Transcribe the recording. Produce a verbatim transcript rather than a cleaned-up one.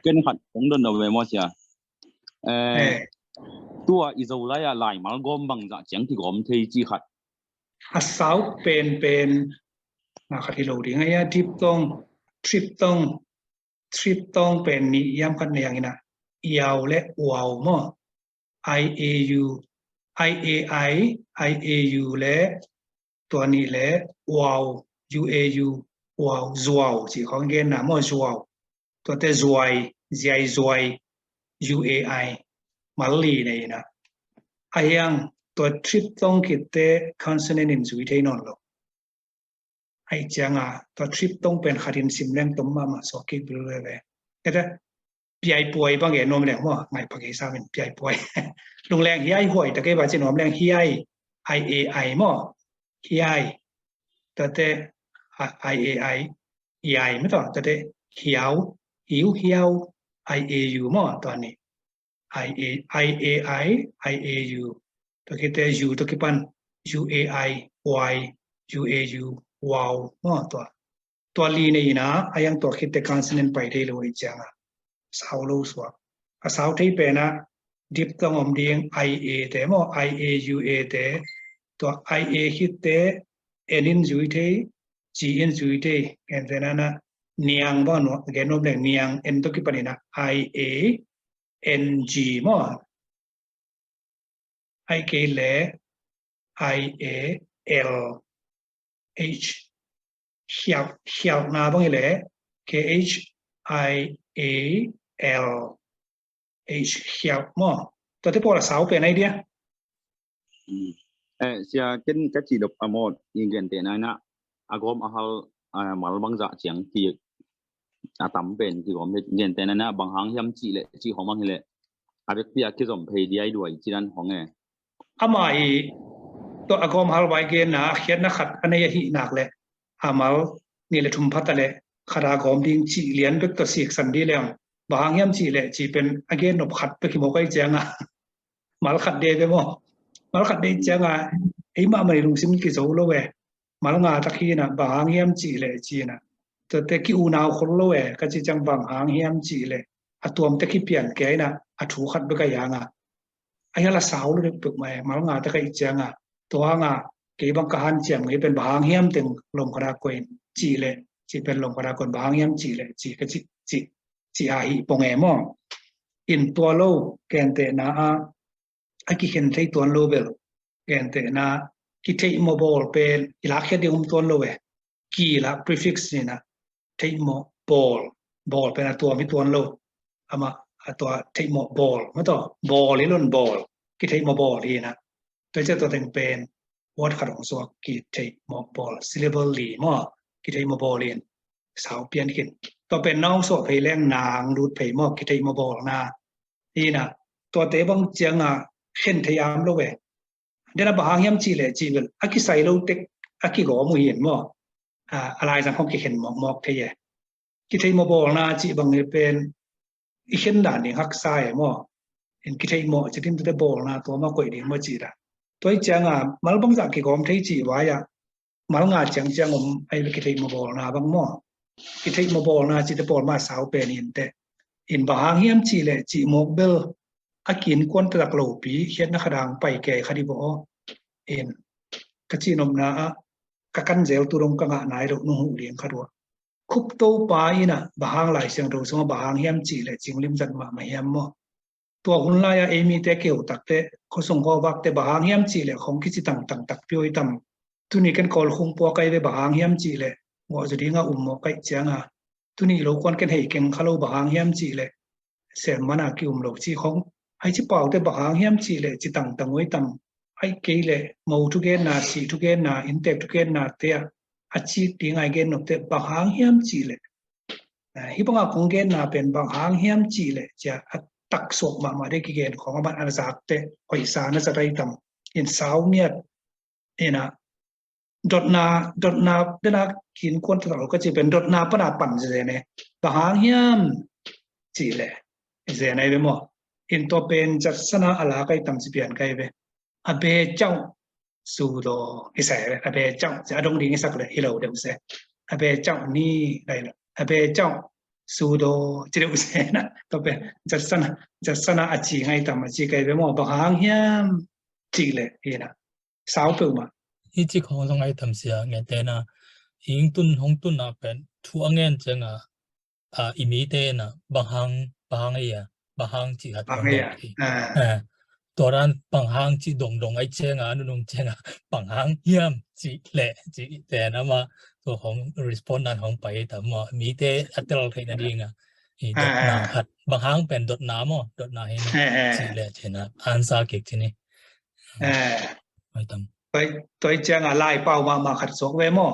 Ken khat kong donna ve maw sia. Eh, tua i Zolai ah laimal gawm bangzah ciang kigawm thei ci khat. A sau penpen na khat hi lo ding a, ia diphthong, triphthong, triphthong pen nih hiam khat nei ang ina, iau le uau maw. I A U, I A I, I A U le tua nih le uau, U A U, uau, zuau ci khong genna maw, zuau. Tuate zuai, ziai zuai, U A I, mal li nei ina. A hiang tua triphthong khitte consonant in zui thei nawn lo. Ahi cianga tua triphthong pen khatin sim leng tom mahmah suak kik bil veve. Kete piaipuai bang e nuam leng maw, ngai pha kei samin piaipuai. Lungleng hiai huai ta kei ba ci nuam leng hiai, I A I maw. Hiai. Tuate I A I, iai maw tua. Tuate hiau, hiu hiau, I A U maw tua ni. I A I, I A I, I A U. Tua khitte U tua kipan U A I, uai, U A U, uau maw tua. Tua li nei ina, a hiang tua khitte consonant pai thei lo ahi cianga sau lo suak. A sau thei pena diphthong om ding, I A te maw, I A U A te. Tua I A khitte N in zui thei, G in zui thei. Gentehna na niang bang nuam, gen nuam leng niang, N tua kipan ina I A N G maw. Ahi kei le I A L H. Khialh, khialhna bang i le K H I A L H, khialh maw. Tuate pawl a sau pen ai dia. Eh, sia ken ka ci dop a mawt i gentehna ina a gawm a hal, a mal bangzah ciang ki a tam pen kigawm le gentehna ina bang hang hiam cih le cih hong mang hi le a bekpi a kizom phei diai duai ci dan hong e. Ama i tua a gawm hal vai genna khiatna khat a nei ahi nak le a mal nih le thum phat a le khat a gawm ding cih lian bek tua siksan di leng bang hang hiam cih le cih pen a gen nop khat bek hi mawk ahi cianga mal khat de ve maw. Mal khat de cianga ei mahmah i lungsim kizo lo e. Mal nga tak hi ina bang hang hiam cih le ci ina. Tuate ki unau khol lo e, ka ci ciang bang hang hiam cih le a tuamte kipian kei ina a thu khat bek a hianga. A hial a sau lo dek pek mai, mal nga tak a i cianga tua nga kei bang ka hanciam ngei pen bang hang hiam teng lom khat a koin cih le, cih pen lom khat a koin bang hang hiam cih le ci ka ci, ci, ci a hi pong e maw. In tua lo gentehna a a kikhen thei tuan lo bel. Gentehna kitheihmawh bawl pen i lak khiat ding um tuan lo e. Ki lak prefix nina theihmawh bawl. Bawl pen a tuam hi tuan lo. Ama a tua theihmawh bawl maw tua bawl hi lon bawl. Kitheihmawh bawl hi na. Tua cia tua teng pen word khat hong suak kitheihmawh bawl. Syllable li maw. Kitheihmawh bawl in sau pian khin. Tua pen na hong suak phei leng nang lut phei maw kitheihmawh bawl na. Hi na, tuate bang cianga khen thei am lo e. Dena bang hang hiam cih le cih bel a kisai lo tek a kigawm uh hi en maw. A laizang khong kikhen mawkmawk thei e. Kitheihmawh bawlna cih bang hi pen i khen dan ding haksa e maw. En kitheihmawh cih ding tute bawlna tua ma koih ding maw cih da. Tua hi cianga mal bangzah kigawm thei cih vai ah mal nga ciangciang om ai ve kitheihmawh bawlna bang maw. Kitheihmawh bawlna cihte pawl mah sau pen hi inteh. In bang hang hiam cih leh cih mawk bel a kiinkuan taktak lopi khiatna khadang pai kei kha dih bawh aw. In ka cihnopna ah ka kan zel tu dong ka ngah nai loh nung huh liang kha duah. Khup Topa in ah bang hang Lai Siangtho sungah bang hang hiam cih leh cing limzat mahmah hiam maw? Tua hun lai-ah ei mite keu takte khuasung khuavakte bang hang hiam cih leh khong kici tangtang takpi oi tam. Tuni ken Kawl khung puak ai ve bang hang hiam cih leh guahzu dingah um mawh kaih cianga tuni lo kuan ken hei keng kha lo bang hang hiam cih leh sem mana ki-um lo cih khong. Haici paute bang hang hiam cih leh ci tangtang oi tam. Ai kei leh mo thugenna, sih thugenna, inntek thugenna te ah a cik ding ai gen nopte bang hang hiam cih leh. Hih banga kong genna pen bang hang hiam cih leh cia a taksuak mahmah dei kigen khong a man a zakte hoihsa na zat ai tam. In sau miat ina dotna, dotna dena kiinkuan taktak lo ka cih pen dotna pana pan zen e. Bang hang hiam cih leh zen ai ve maw? In tua pen zatsana a lak ai tam ci pian kai ve. A be cauh sudo i sai ve. A be cauh ci a dong ding i sak leh hi lo deuh se. A be cauh ni lai lo. A be cauh sudo ci deuh se na. Tua pen Jackson, Jackson a ci ngai tam a ci kai ve maw, bang hang hiam cih leh hi na. Sau peuhmah. Hi ci khong zong ngai tam sia, ngen te na. Ing tun hong tun a pen thu a ngen ciang a, a, i mite na bang hang, bang hang a ia, bang hang cih khat bang hang a ia. Tua dan bang hang cih dongdong ai ciang a, nunung ciang a, bang hang hiam cih leh cih te na ma, tua hong respond dan hong pai ta ma, mite a tel thei na ding a. I dotna khat, bang hang pen dotna maw, dotna hi na, cih leh cih na, answer kik ci ni. Mai tam. Tua ciang a lai pau mahmah khat suak ve maw.